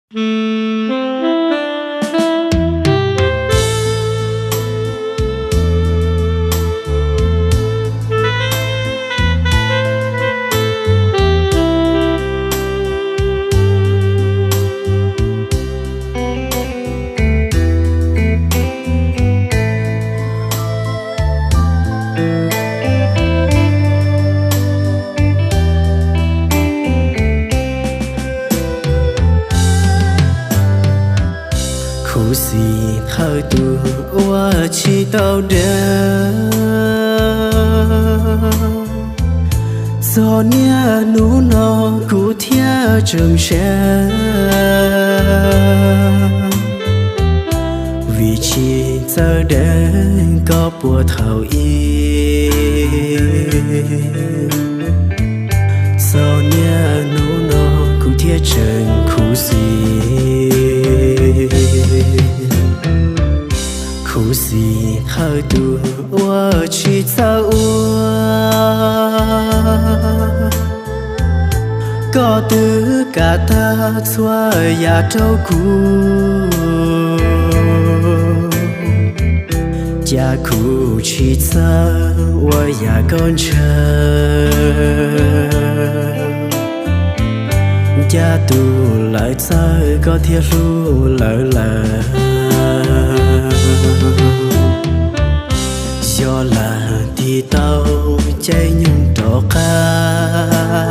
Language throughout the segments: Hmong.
Khuv xim qhawv tus ua tsis tau dawb twev. Txog niaj hnub no kuv thiaj tseem sawv, vim tsis txawj dawb koj puag thaum ub. Txog niaj hnub no kuv thiaj tseem khuv xim. Khuv xim qhawv tus ua tsis txawj ua. Koj twb kam tag txhua yam rau kuv, cas kuv tsis txawj ua yam koj ntshaw. Cas tus lawv txawj koj thiaj hlub lawv lawm. Yog lam tig tau caij nyoog rov qab,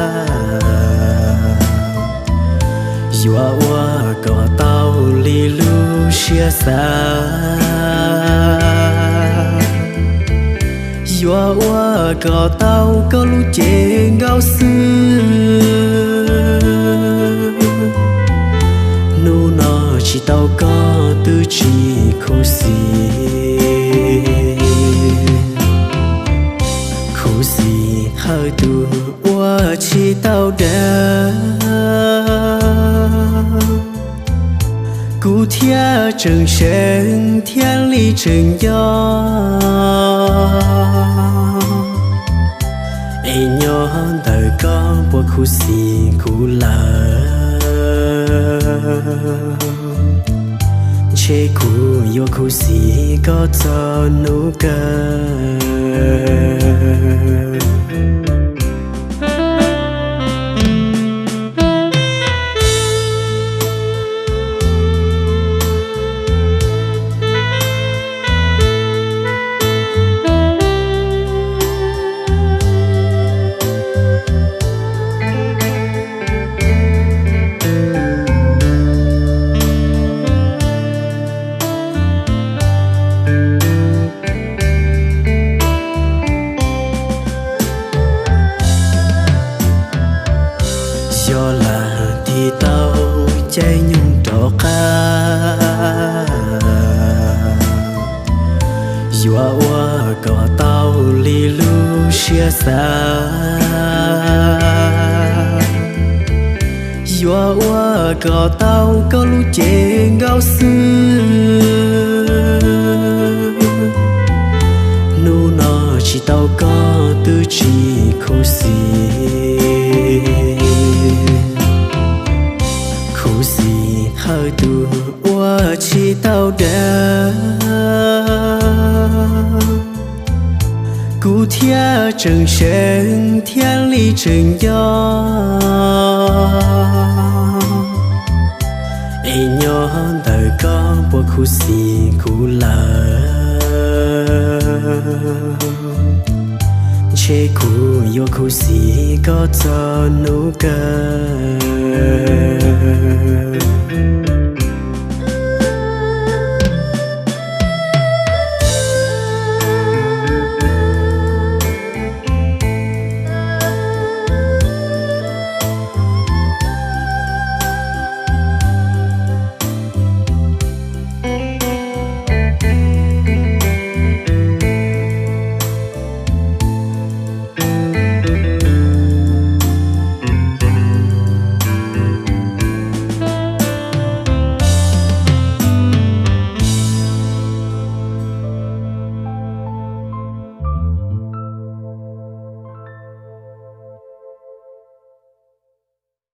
yuav ua kom tau li lub siab xav. Yuav ua kom tau koj lub cev nkauj xwb. Hnub no tsis tau koj twb tsis khuv xim. Khuv xim qhawv tus ua tsis tau dawb. Kuv thiaj tseem seev thiaj li tseem nco, es nyob ntawm koj puas khuv xim kuv lawm. Ntshe kuv yuav khuv xim koj txog hnub kawg. Yog lam tig tau caij nyoog rov qab, yuav ua kom tau li lub siab xav. Yuav ua kom tau koj lub cev nkauj xwb. Hnub no tsis tau koj twb tsis khuv xim. Khuv xim qhawv tus ua tsis tau dawb. Kuv thiaj tseem seev thiaj li tseem nco, es nyob ntawm koj puas khuv xim kuv lawm. Ntshe kuv yuav khuv xim koj txog hnub kawg.